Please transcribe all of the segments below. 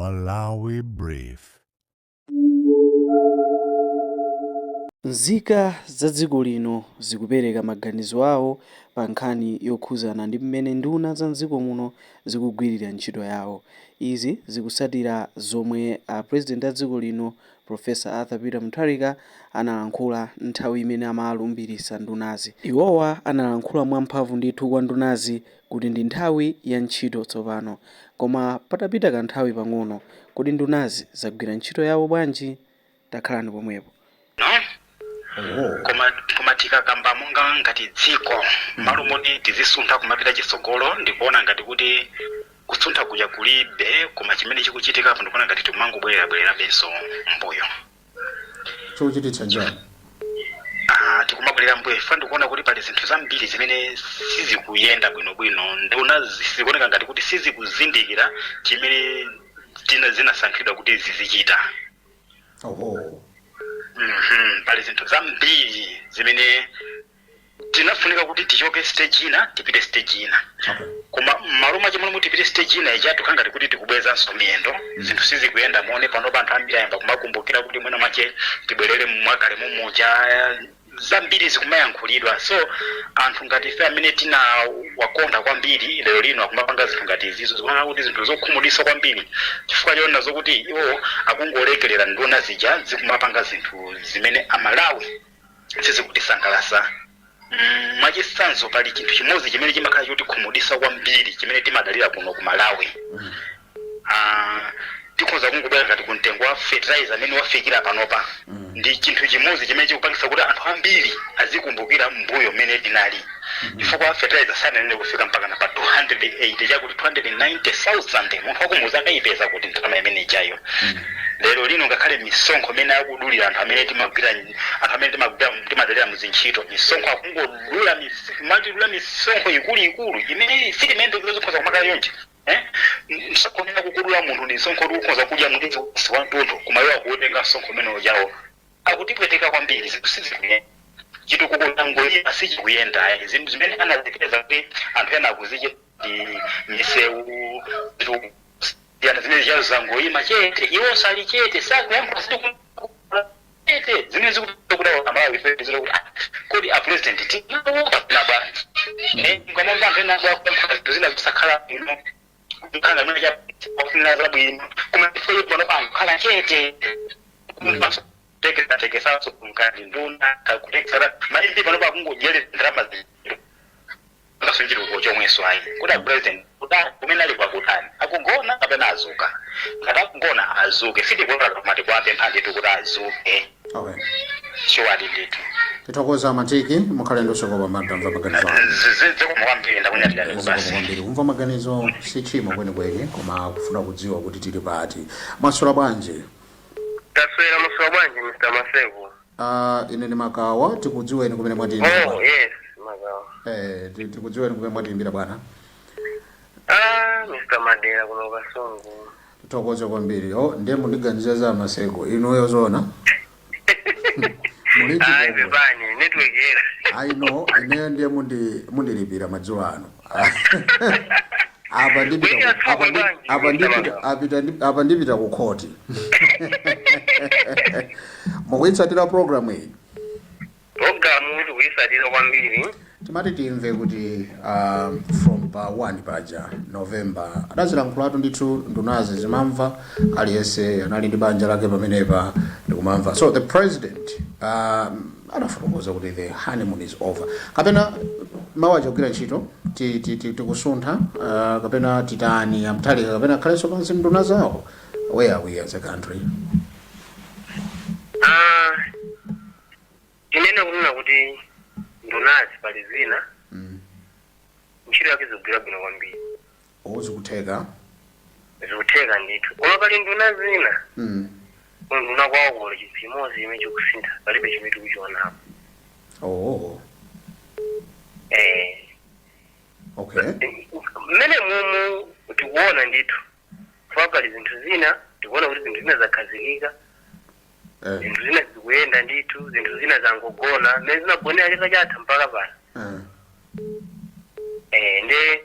Malawi Brief. Nzika za dziko lino zikupereka maganizo awo pa nkhani yokhuzana ndi mmene nduna za mdziko muno zikugwirira ntchito yawo. Izi zikusatira zomwe a President a dziko lino Professor Arthur Peter Mutharika analankhula nthawi imene amalumbiritsa ndunazi. Iwowa analankhula mwamphamvu ndithu kwa ndunazi kuti ndi nthawi ya ntchito tsopano. Koma patapita kanthawi pang'ono, kodi ndunazi zagwira ntchito yawo bwanji? Takhalani pomwepo. No? Koma tikakamba monga ngati dziko, malo moti tizisuntha kumapita chitsogolo, ndikuona ngati kuti kusuntha kuja kulibe, koma chimene chikuchitika apo ndikuona ngati tikumangobwererabwererabenso mbuyo. Chikuchititsa njani? Ah, tikumabwerera mbuyo ifa ndikuona kuti pali zinthu zambiri zimene sizikuyenda bwinobwino. Nduna zikuoneka ngati kuti sizikuzindikira chimene zinasankhidwa kuti zizichita. Pali zinthu zambiri zimene tinafunika kuti tichoke stage ina tipite stage ina, koma mmalo mwache momwe tipite stage ina ija, tikukhala ngati kuti tikubwezanso miyendo. Zinthu sizikuyenda. Muone pano anthu ambiri ayamba kumakumbukira kuti mwina mwache tibwerere mwakale mumuja. Zambiri zikumayankhulidwa. So anthu ngati ife amene tinawakonda kwambiri, lero lino akumapanga zinthu ngati izizo, zikuoneka kuti zinthu zokhumudwitsa kwambiri, chifukwa choona zokuti iwo akungolekelera nduna zija zikumapanga zinthu zimene Amalawi sizikutisangalatsa. Mwachitsanzo, pali chinthu chimodzi chimene chimakhala chotikhumudwitsa kwambiri chimene timadalira kuno ku Malawi. Ah, tikhoza kungobwera ngati ku mtengo wa fertilizer amene wafikira panopa. Ndi chinthu chimodzi chimene chikupangitsa kuti anthu ambiri azikumbukira mbuyo mmene tinali, chifukwa fertilizer sananene kufika mpaka na pa 280 chakuti 290,000. Munthu wakumuzi akayipeza kuti ndalama imene ijayo? Lero lino ngakhale misonkho imene akudulira anthu amene timagwira, anthu amene timagwira, timadalira muzintchito, misonkho akungodula, matidula misonkho ikuluikulu imene sitimayembekeza zikhoza kumakhala yonje, eh? Msonkho umene akukudula munthu ndi msonkho kuti ukhoza kudya mwezi wonse wamtunthu, koma iwo akuutenga msonkho umene ujawo. Akutipweteka kwambiri. Zinthu sizikuyenda, chitukuko changoyima, sichikuyenda ayi. Zinthu zimene anazipeza kuti anthu ena akuzichita ndi misewu, zitukuko ziyana, zimene zichazo zangoyima chete. Iwo sali chete, sakuyankhula, chete, zimene zikuti Amalawi ife tizira kuti, ah, kodi a president tinawo kapena bwanji? Mukamamva anthu ena akuyankhula zinthu zina zosakhala bwino, kukhala mene chakufunira zabwino, koma ife pano ankhala chete, tekesatekesaso mkati nduna kutekesera maimbi pano pakungodyerera ndalama ngaso chitukuko chomwenso ayi. Kuti a president kudani kumene ali kwakutani? Akugona kapena azuka? Ngati akugona, azuke. Sitikuona, koma tikuwapempha ndithu kuti azuke. Sure ndithu. Tithokoza Matiki, mukhale ndi usiku wopambana. Tamva maganizo anu. Zikomo kwambiri, ndakunyadirani. Zikomo basi. kwambiri. Kumva maganizo si tchimo kwenikweni, koma kufuna kudziwa kuti tili pati. Mwaswera bwanji? Taswera. Maswera bwanji, Mr Maseko? Ine ndi Makawa. Tikudziweni kumene mwatiyimbira, Oh. bwana. Yes, Makawa. Tikudziweni kumene mwatiyimbira, bwana. Ah, Mr Madera kuno Kasungu. Tithokoze kwambiri. Oh, ndiye mundiganiza za Maseko inuyo zona muli Ayi. chipongwe. Pepani, network era. I know, ineyo ndiye mundilipira madzulo ano. Apa ndipita Wiki apa bwanji, apa Mr. ndipita Makawa. apa ndipita ku khoti. Mukuyitsatira program iyi? Program tikuyitsatira kwambiri. Timati timve kuti from pa 1 paja November adazilankhulatu ndithu ndunazi zimamva, aliyense anali ndi banja lake pamenepa ndikumamva. So the president adafotokoza kuti the honeymoon is over, kapena mawu achagwira ntchito, tikusuntha kapena titani? A Mutharika kapena akhalenso pansi nduna zawo? Where are we as a country? Ah, tinene kunena kuti ndunazi pali zina ntchito yake zikugwira bwino kwambiri. Zikutheka. Zikutheka ndithu, koma pali nduna zina unduna kwawo kulo chinthu chimodzi chimene chikusintha palibe chimene tikuchionapo. Mmene mumu tikuona ndithu, chifukwa pali zinthu zina tikuona kuti zinthu zina zakhazikika, zinthu zina zikuyenda ndithu, zinthu zina zangogona mmene zinagonera chaka chatha mpaka pano. Nde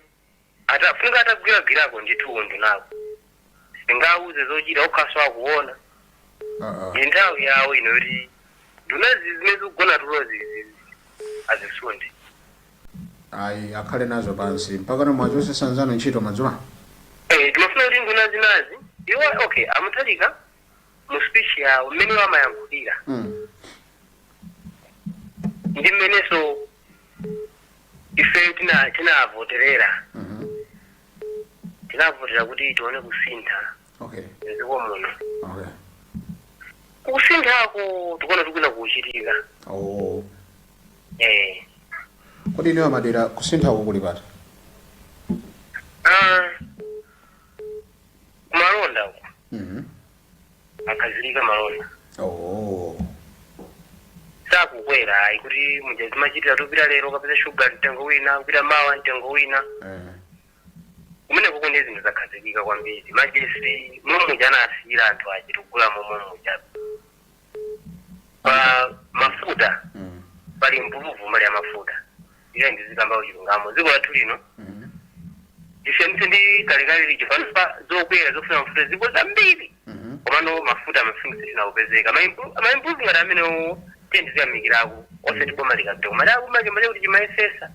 atafunika atagwiragwirako ndithu undunako. Sitingawuze zochita, okhaso akuona. Ndi nthawi yawo ino yoti ndunazi zimene zikugona tulo zizi azisunde. Ayi, akhale nazo pansi mpaka nomwe anzanu ntchito madzulo. Timafuna kuti nduna zinazi iwo, okay, a Mutharika mu speech yawo mmene wamayankhulira ndi mmenenso ife tinavoterera, tinavotera kuti tione kusintha mdziko muno. Kusinthako tikuona tikuna kuchitika. Eh. Kodi ineyo madera kusinthako kuli pati? Ah, kumalonda uko akhazikika malonda. Sakukwera ayi, kuti muja zimachitira tupita lero kapeza shuga mtengo wina, kupita mawa mtengo wina. Kumene kuko ndi zinthu zakhazikika kwambiri. Magesi momwe muja anasiyira anthu achi tikugula momwe muja. Pa mafuta pali mpuluvu mali ya mafuta. Ile ndizikamba kuchilungamo, dziko lathu lino ndisiyanise ndi kalekale lija. Panopa zokwera zofuna mafuta ziko zambiri, komano mafuta amafunika sitinakupezeka. Ma improve ngati amenewo tiye ndiziyamikirako, osati boma likapita koma dakumachemba kuti chimayesesa.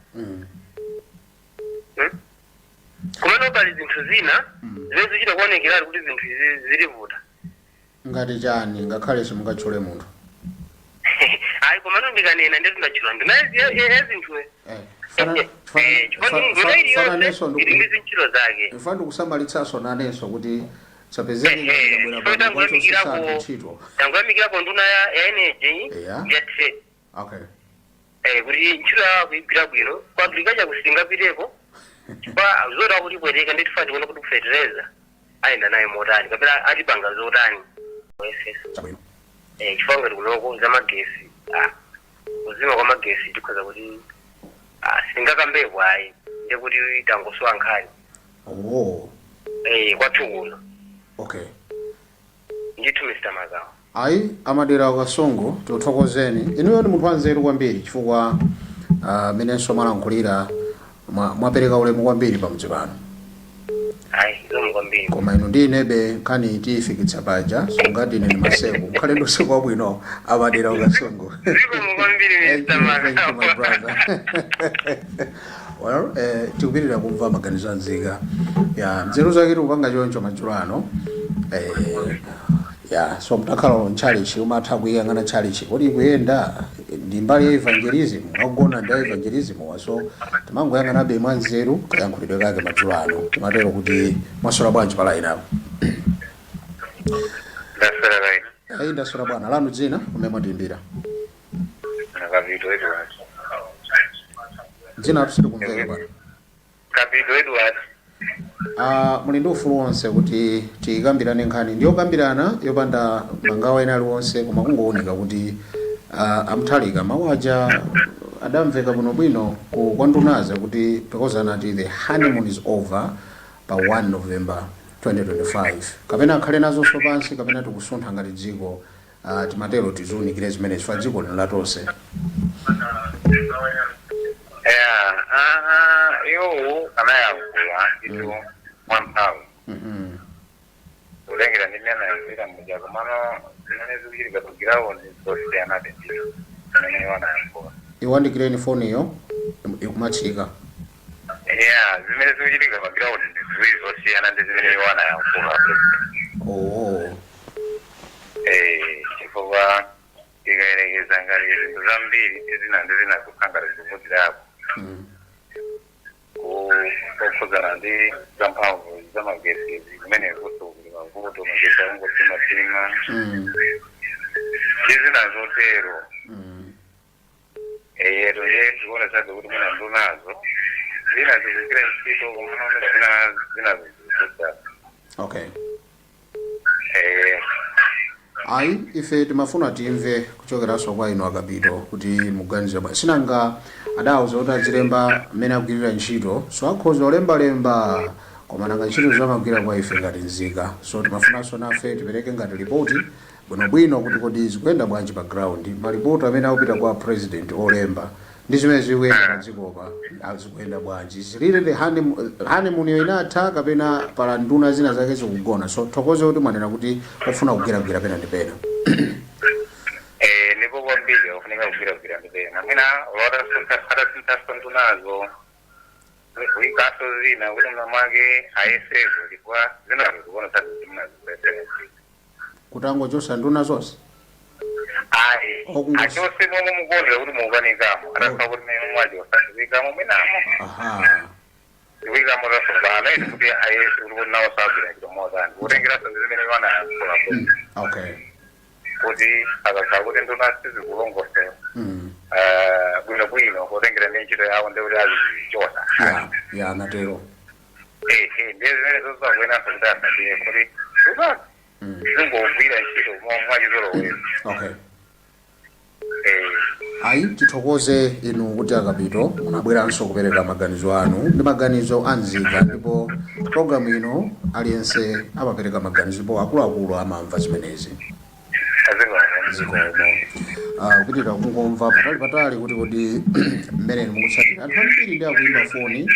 Komano pali zinthu zina zimene zichita kuonekeratu kuti zinthu izi zilivuta. Ngati chani, ngakhale simungatchule munthu? Ayi, komano ndikanena ndetu ndatchula nduna ya zinthuwe. Nduna iliyonse Fananenso ili ndi zintchito zake. Mfana ndikusamalitsanso nanenso kuti sapezeke ngabwera pano tangoyamikirako kwachosesa ntchito. Tangoyamikirako nduna ya energy ya trade kuti ntchito yawo kuigwira bwino. Ku agriculture kusingapiteko chifukwa zoti akutipweteka, ndi tifa tione kuti kufetereza ayenda naye motani kapena atipanga zotani oyesesa. Chabwino. Chifukwa ngati kunoko zamagesi, kuzima kwa magesi tikhoza kuti sitingakambepo ayi, ndiye kuti tangosowa nkhani. Kwathu kuno. Ndithu, Mr Magawo. Ayi, amadera Kasungu, tikuthokozeni. Inuyo ndi munthu wanzeru kwambiri chifukwa menenso mwalankhulira mwapereka ulemu kwambiri pamudzi pano. Ayi, zikomo kwambiri. Koma inu ndi inebe nkhani tiyifikitsa paja, sungati ine ndi maseko. Mukhale ndi usiku wabwino, amadera Kasungu. Zikomo kwambiri, Thank Mr you, thank you, my Magawo. brother. Well, tikupitira kumva maganizo anzika ya nzeru zake, tikupanga choncho madzulo ano. Ya, so mtakhala ntchalichi umatha kuyang'ana tchalichi kodi ikuyenda ndi mbali ya evangelism, wagona ndi evangelism waso. Timangoyang'anabe mwa nzeru kayankhulidwe kake madzulo ano. Timatero kuti mwaswera bwanji pa line apo? Ndaswera kaini. Ayi, ndaswera bwana. Lanu dzina, kumene mwatiimbira? Kapito Edward. Dzina atu silikumveka, bwana. Kapito Edward. Muli ndi ufulu wonse kuti tikambirane nkhani ndiyokambirana yopanda mangawa ena aliwonse, koma kungooneka kuti a Mutharika mawu aja adamveka bwinobwino ku kwa ndunaza kuti because anati the honeymoon is over pa 1 November 2025, kapena akhale nazonso pansi kapena tikusuntha ngati dziko. Timatero tiziunikire zimene chifukwa dziko lino latonse. Ya, iwowo anayankhula itu mwamphamvu kulengera ndi mmene anayankhulira muja, komano zimene zikuchitika pa ground zosiyanabe ndithu zimene iwo anayankhula. Iwandikireni foniyo, ikumatsika. Ya, zimene zikuchitika pa ground ndi ziwiri zosiyana ndi zimene iwo anayankhula. Chifukwa tikayerekeza ngati zinthu zambiri ndi zina ndi zina zikukhala ngati zikuvutirako kokhudzana ndi zamphamvu zamagesi zimene kuso kuli mavuto, magesi akungotimatima ndi zina zotero. Eyeto nje tikuonesabe kuti mwina ndunazo zina zikugwira ntchito, komano zina zina zikuvuta. Ayi, ife timafuna timve kuchokeranso kwa inu akapito kuti muganize bwa. Sinanga adawuza kuti azilemba mmene akugwirira ntchito, so akhoza olembalemba, koma nanga ntchito zamagwira kwa ife ngati nzika? So timafunanso nafe tipereke ngati ripoti bwinobwino kuti kodi zikuyenda bwanji pa ground. Malipoti amene akupita kwa president olemba Ndi zimene zikuyenda padzikopa, zikuyenda bwanji? Zilili the honeymoon yo inatha kapena pala nduna zina zake zikugona? So thokoze kuti mwanena kuti ofuna kugwiragwira pena ndi pena. Eh, ndipo kwambiri akufunika kugwiragwira ndi pena. Mwina atasinthaso ndunazo, kuyikaso zina kuti mna mwake ayeseko, chifukwa zinazo zikuona sati zimuna zikulephera. Kutangochosa nduna zonse? Ayi. Okungosi. Achose momwe mukuonera kuti mukukanikamo. Atakhala kuti mmene mwachosa ndikuyikamo mwinamo, ndikuyikamo tasopano iti kuti ayese kuti nawo sagwira ntchito motani, kutengeraso ndi zimene wanayankhula kuti akakhala kuti nduna sizikulongosola bwinobwino kutengera ndi ntchito yawo, ndi kuti azizichosa. Ya, anatero. Ehe, ndiye zimene zozakuyenaso kuti asatire kuti nduna zingogwira ntchito mwachizolowezi. Ayi, tithokoze inu kuti akapito munabweranso kupereka maganizo anu ndi maganizo anzika, ndipo programu ino aliyense amapereka maganizo ndipo akuluakulu amamva zimenezi. Azikomo. Zikomo. Kupitirira kungomva patali patali kuti kodi mmene mukutsatira, anthu ambiri ndi akuimba foni,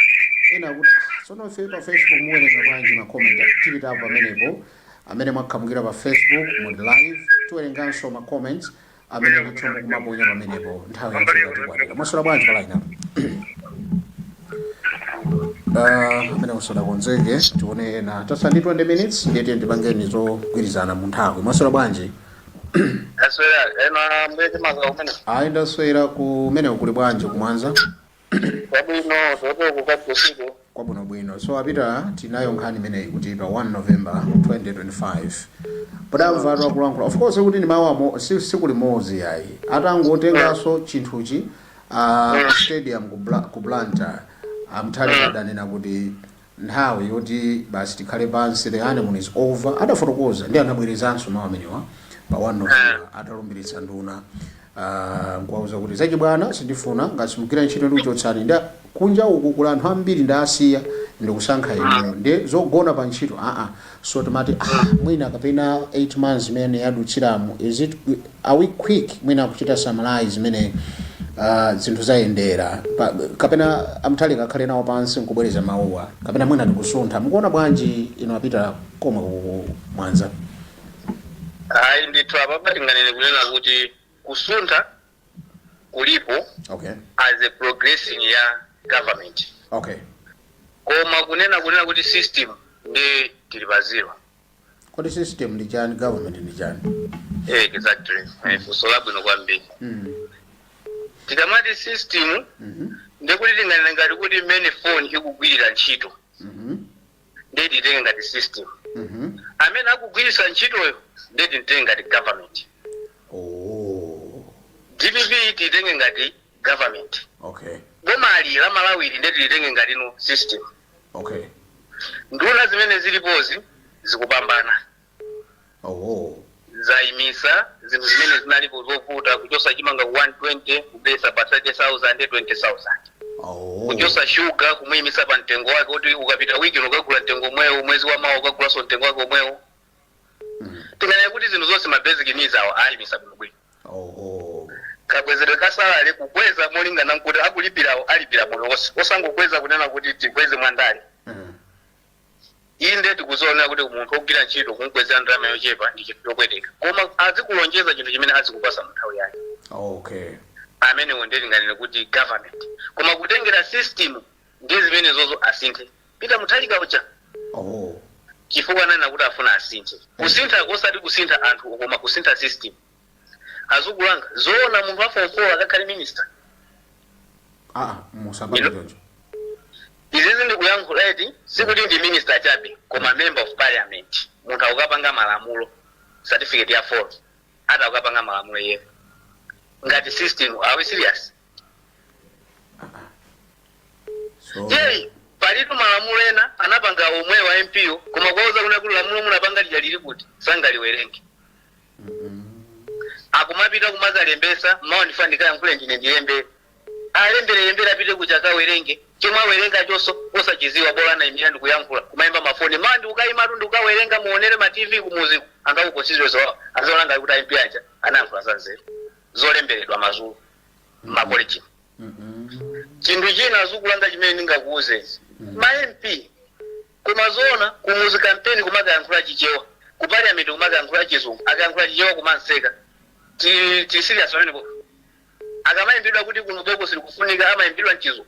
ena akuti, "Ah, tsono ife pa Facebook muwerenga bwanji ma comment?" Tipitapo pamenepo. Amene mwakhamukira pa Facebook muli live, tiwerenganso ma comments amene ndithu mukumaponya pamenepo. Nthawi yathu yatikwanira. Mwaswera bwanji pa line apo? Amene usadakonzeke, tione ena. Tasala ndi 20 minutes, ndiye tiye ndipangeni zogwirizana mu nthawi. Mwaswera bwanji? Aswera ena mbete maza kumene. Ayi, ndaswera. Kumene kuli bwanji kumwanza? Kwabwino, zote kukabusiko. Kwabwinobwino. So apita tinayo nkhani imeneyi kuti pa 1 November 2025 padamva akulankhula, of course kuti ndi mawu amo siku limodzi ayi, atangotenganso chinthuchi stadium ku Blantyre, amtali adanena kuti nthawi yoti basi tikhale pansi, the honeymoon is over. Adafotokoza ndi anabwerezanso mawu amenewa pa 1 November atalumbiritsa nduna, nkuwauza kuti zachibwana sindifuna, ngati simugwira ntchito ndikuchotsani, ndi kunja uku kuli anthu ambiri ndasiya, ndikusankha inuyo, ndi zogona pa ntchito aa. So timati, ah, mwina kapena 8 months imene yadutsiramu, is it, are we quick mwina kuchita summarize zimene zinthu zayendera kapena amtali kakhale nawo pansi nkubwereza mawuwa, kapena mwina tikusuntha? Mukuona bwanji ino apita komwe ku Mwanza? Ayi ndithu, apa patinganene kunena kuti kusuntha kulipo as a progressing ya government, koma kunena kuti system ndi tili pa zero. Kodi system ndi chani? Government ndi chani? Eh, exactly. Funso labwino kwambiri. Tikamati system, ndikuti tinganene ngati kuti mmene phone ikugwirira ntchito, ndiye titenge ngati system. Amene akugwiritsa ntchitoyo ndiye titenge ngati government. DPP titenge ngati government. Bomali la Malawiri ndiye tilitenge ngati no system. Nduna zimene zilipozi zikupambana. Zayimisa zinthu zimene zinalipo zovuta, kuchosa chimanga ku 120 kubweza pa 30,000, 20,000, kuchosa shuga, kumuyimisa pa mtengo wake kuti ukapita wiki ukagula mtengo omwewo, mwezi wa mawa ukagulanso mtengo wake omwewo. Tinganene kuti zinthu zonse, ma basic needs awo ayimisa bwinobwino. Kakwezedwe ka salary, kukweza molingana nkuti akulipirawo alipira moyo wonse, osangokweza kunena kuti tikweze mwandale. Inde, tikuzoonera kuti munthu wogwira ntchito kumkwezera ndalama yochepa ndi chinthu chopweteka, koma azikulonjeza chinthu chimene azikupasa mu nthawi yake. Amenewo ndiye tinganene kuti government. Koma kutengera system, ndiye zimene zozo asinthe Peter Mutharika uja, chifukwa ananena kuti afuna asinthe. Kusintha kosati kusintha anthu, koma kusintha system. Azukulanga zoona, munthu wa form 4 akakhale minister? Ah, musapange choncho. Izizi ndikuyankhula eti, sikuti ndi minister chabe, koma member of parliament. Munthu akukapanga malamulo, certificate ya 4 ati akukapanga malamulo iyeyo ngati system. Are we serious? So Yeyi, palitu malamulo ena anapanga omwe wa MP, koma kwauza kuna kuti lamulo munapanga lija lili kuti, sangaliwerenge. Akumapita kumakalembesa mawa, ndifa ndikayankhule ndine ndilembe, alembere lembere, apite kuja akawerenge chomwe awerenga chonso osachiziwa. Bola anayimira ndikuyankhula, kumayimba mafoni mawa ndikukayimatu ndikukawerenga, muonere ma TV kumuziku, anthu aku constituency wawo azaona ngati kuti MP aja anayankhula za nzeru zolemberedwa mazulu mmakoleji. Chinthu china, azukulanga, chimene ndingakuuze, ma MP kumazoona kumuzi kampeni kumakayankhula Chichewa, ku parliament kumakayankhula Chizungu, akayankhula Chichewa kumanseka. Ti serious pamenepo? Akamayimbidwa kuti kuno bokosi likufunika, amayimbidwa mchizungu.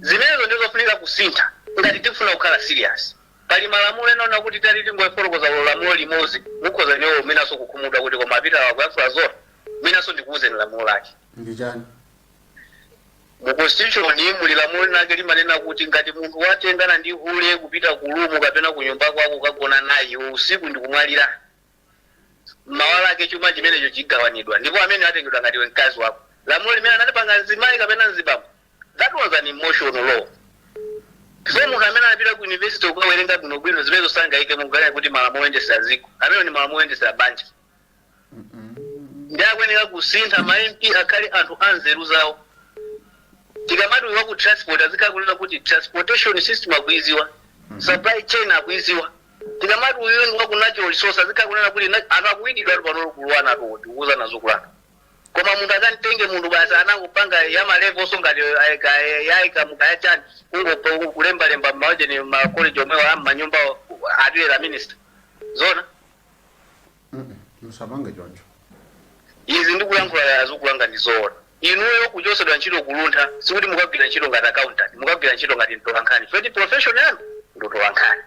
Zimenezo ndizofunika kusintha ngati tikufuna kukhala serious. Pali malamulo ena ona kuti tali tingofotokoza lamulo limodzi, mukhoza niwo mwinaso kukhumudwa kuti koma apita wakuyankhula zona. Mwinaso ndikuwuzeni lamulo lake. Ndi chani? Mu constitution muli lamulo linake limanena kuti ngati munthu watengana ndi hule kupita ku room kapena ku nyumba kwako kukagona naye usiku ndikumwalira, mawa lake chuma chimenecho chigawanidwa ndipo amene atengedwa ngati mkazi wako. Lamulo limene analipanga mzimayi kapena mzibambo. That was an emotional law. So munthu amene anapita ku university kukawerenga bwinobwino zimene zosangayike mukuganira kuti malamulo oyendesera dziko amene ni malamulo oyendesera banja. Ndi akuyeneka kusintha, ma MP akhale anthu anzeru zawo. Tikamati wa ku transport, azikhala kunena kuti transportation system akuiziwa, supply chain akuiziwa. Tikamati uyu ndi wa ku natural resource, azikhala kunena kuti anthu akuyididwa atu pano kuluwana tu tikuuza nazo kulana. Koma munthu akamtenge munthu basi anangopanga ya ma level so ngati yaika mukaya chani, kungo kulembalemba mmawajeni ma college omwewa am'manyumba atiyera minister zona. Musapange choncho. Izi ndikuyankhula, azikulanga, ndi zoona. Inuyo kuchosedwa ntchito kuluntha, sikuti mukagwira ntchito ngati accountant, mukagwira ntchito ngati mtolankhani, feti profession yanu ndotolankhani.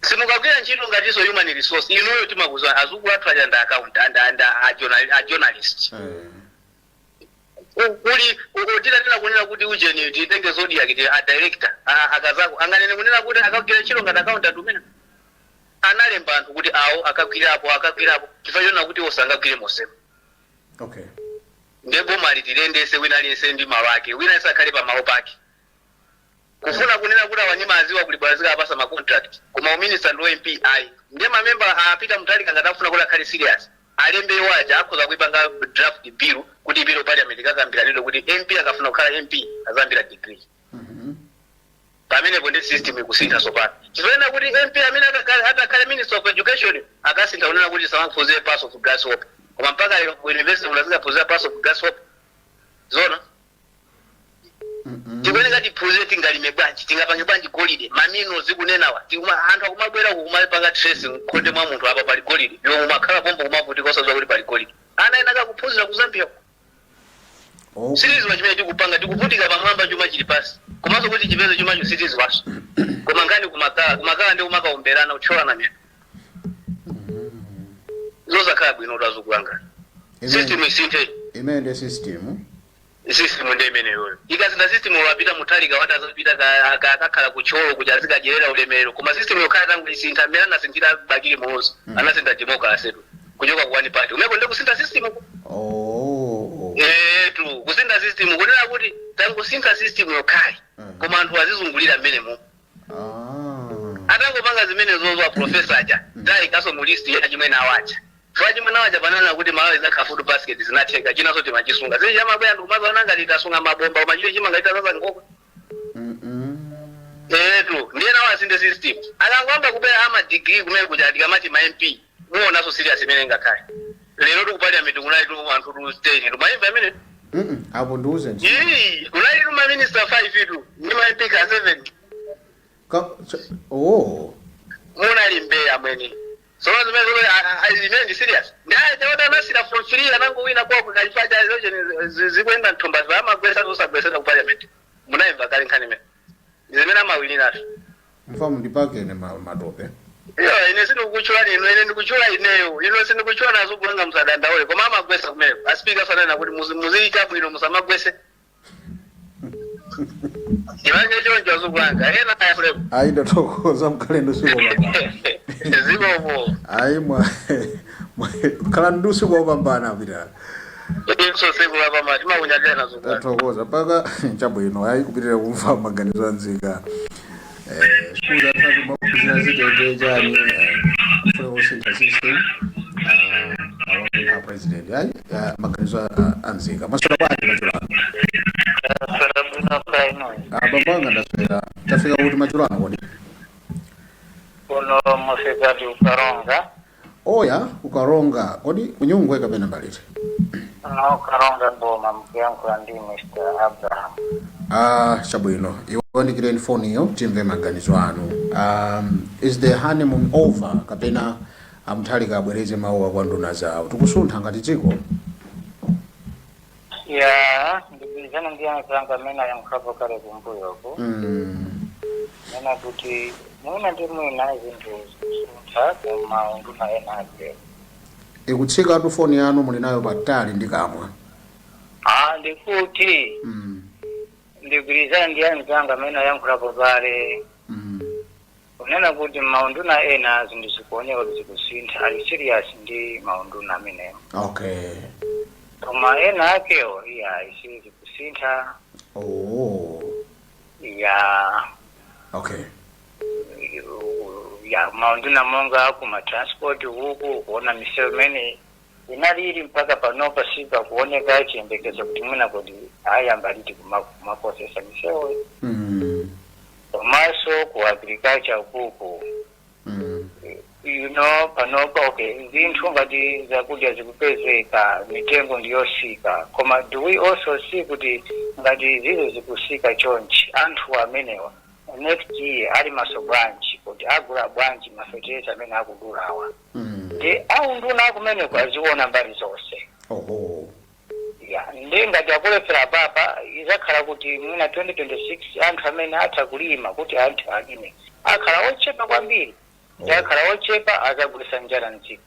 Simukagwira ntchito ngatinso human resource. Inuyo timakuziwa, azukulu athu aja ndi accountant and a journalist. Kuli titatena kunena kuti ujeni titenge Zodiak ti a director akazako anganene kunena kuti akagwira ntchito ngati accountant umene analemba anthu kuti awo akagwirapo, akagwirapo chifukwa chona kuti osangagwire mosema. Ndiye boma litilendese, wina aliyense ndi malo ake, wina aliyense akhale pa malo pake. Kufuna kunena kuti awanyima aziwa kuli bwazika apasa ma contract, koma uminister ndi MP ayi. Ndiye mamemba apita Mutharika ngati afuna kuti akhale serious, alembe iwo aja, akhoza kuipanga draft bill kuti ipite ku parliament ikakambiranidwe kuti MP akafuna kukhala MP azambira degree. Pamenepo ndi system ikusintha tsopano, chifukwa kuti MP amene atakhale minister of education akasintha kunena kuti samaphunzire pass of grasshopper, koma mpaka lero ku university unazikaphunzira pass of grasshopper zona. Tikuyeneka tiphunzire tingalime bwanji, tingapange bwanji golide, mamino zikunenawa. Anthu akumabwera uku kumapanga trace mkhonde mwa munthu, apa pali golide, iwe mumakhala pompo kumavutika osadziwa kuti pali golide. Ana ena akakuphunzira ku Zambia. Sitiziwa chimene tikupanga, tikuvutika pamwamba, chuma chili pasi, komanso kuti chipeze chumacho sitiziwaso. Koma ngani kumakala kumakala ndi kumakaomberana, kuthyolana miyendo, zosakhala bwino tazukulanga. System isinthe. Imene ndi system. System ndi imeneyoyo. Ikasintha system, wapita Mutharika wati azapita akakhala kutcholo kuti azikadyerera ulemerero, koma system yokhala tangu isintha mmene anasinthira Bakili Muluzi. Anasintha democracy tu kuchoka ku one party umeko, ndi kusintha system ku. Etu, kusintha system kunena kuti tangosintha system yokhayi, koma anthu azizungulira mmenemo. Atangopanga zimenezozo a professor aja, tayikaso mu list ya chimwene awaja, chifukwa chimwene awaja pananena kuti Malawi zakha food basket, zinatheka. Chinaso timachisunga zili chamabwera ndikumazaona ngati tasunga mabomba, koma chili chimangaita sasa nkoko. Etu, ndiye nawo asinthe system. Akangoamba kubwera ama degree kumene kuja, tikamati ma MP, muonaso serious imene ingakhale. Lero tiku parliament kunali tu anthu tu 10, tumayimva imene. Apo ndiuze. Ii, kunali tu ma minister 5 tu ndi ma MP ka 7. Oh. Munali mbeya mwene. Sono zimene zomwe zimene ndi serious, ndachaota anasira for free, anangowina kwako kachifukwa cha zoche zikuyenda mthumba zamagwesa zosagwesera ku parliament. Munayimva kale nkhani imene zimene amawiniratu. Mfamu ndipakene matope. Iyo ine sindikukuchula inu, ine ndikuchula ineyo. Ino sindikuchula nazo kulanga, musadandaule, koma amagwesa kumeneko. Asipika sanena kuti muziyika bwino, musamagwese. Ivange choncho, azukulanga ena ayafulepo. Ayi, ndathokoza, mkhale ndi usiku wopambana. Zikomo. Ayi, khala ndi usiku wopambana apita. Inso siku lapama timakunyadira nazo. Tathokoza mpaka chabwino. Ayi, kupitirira kumva maganizo anzika. Sukulu zathu maphunzira zitete chani, kufuna kusintha system, awapempha president. Ayi, maganizo anzika. Maswera bwanji madzulo ano? Abambo anga, ndaswera. Tafika kuti madzulo ano kodi? Kuno mufikati ukaronga. Oya, ukaronga kodi kunyungwe kapena mbaliti? No, Karonga boma, mkuyankhula ndi Mr. Abraham. Ah, chabwino, iwandikireni foni iyo timve maganizo anu. Is the honeymoon over kapena aMutharika abwereze mawuwa kwa nduna zawo? Tikusuntha ngati dziko? Ya, ndigwirizana ndi anzanga amene ayankhulapo kale kumbuyoko. Nena kuti mwina ndi mwina zinthu zikusuntha, koma unduna ena ake Ikutsikatu foni yanu, muli nayo patali ndi kamwa. Ah, ndikuti ndigwirizana ndi anzanga amene ayankhulapo kale kunena kuti maunduna ena zinthu zikuoneka kuti zikusintha, ali serious ndi maunduna amenewo. Koma ena akewo, iya, isi zikusintha. Ya. Ya, maunduna monga kuma transport huku, kuona misewu imene inali ili mpaka panopa sipa kuoneka chiyembekezo kuti mwina kuti ayamba liti kumaprocessa misewu. Komanso ku agriculture kuku, panopa, okay, zinthu ngati zakudya zikupezeka, mitengo ndiyosika, koma do we also see kuti ngati zizo zikusika chonchi, anthu amenewa next year ali maso bwanji, kuti agula bwanji mafetereza amene akudulawa? Ndi aunduna akumeneko aziona mbali zonse. Ya, ndi ngati akulephera papa, izakhala kuti mwina 2026 anthu amene atha kulima, kuti anthu alime, akhala ochepa kwambiri. Ndi akhala ochepa, azagulisa njala mdziko.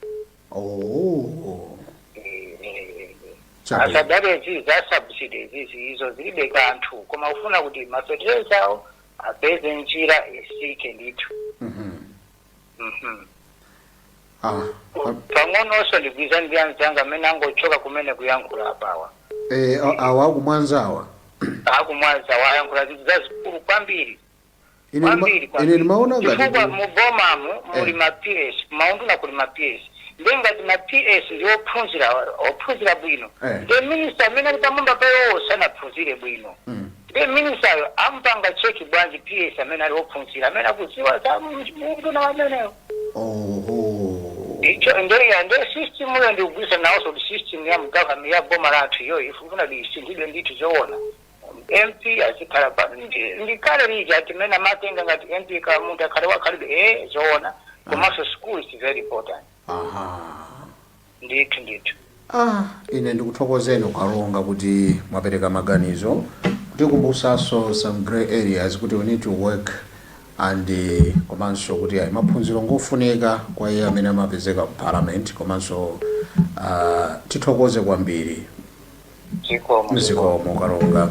Asadalezi za subsidy zizi, izo zilibe kanthu, koma kufuna kuti mafeterezawo apeze njira isike ndithu. Ah, Pang'ononso ndigwiza ndi anzanga amene angochoka kumene kuyankhula apawa. Eh, awa akuMwanzawa? AkuMwanza wayankhula zinthu zazikulu kwambiri. Kwambiri. Ine ndimaona ngati Chifukwa mubomamu muli ma PS, maunduna kuli ma PS, ndi ngati ma PS ndi ophunzira, ophunzira bwino, ndi minister amene ali pamwamba payo sanaphunzire bwino, ndi ministeryo ampanga check bwanji PS amene ali ophunzira, amene akudziwa za munduna ameneyo? Icho ndeya, nde system yo ndikugwisa nawonso kuti system ya mgovernment ya boma lathu iyo ifuna isinthidwe ndithu zoona. MP azikhala pa ndikale lija timene amatenga ngati MP ka munthu akhale wakhalibe, zoona, komanso school is very important. Ndithu, ndithu. Ah, ine ndikuthokozeni Ukalonga kuti mwapereka maganizo, kutikumbusanso some grey areas kuti we need to work and komanso kuti ayi, maphunziro ngofunika kwa iye amene amapezeka ku parliament. Komanso tithokoze kwambiri. Zikomo. Zikomo, Kalonga.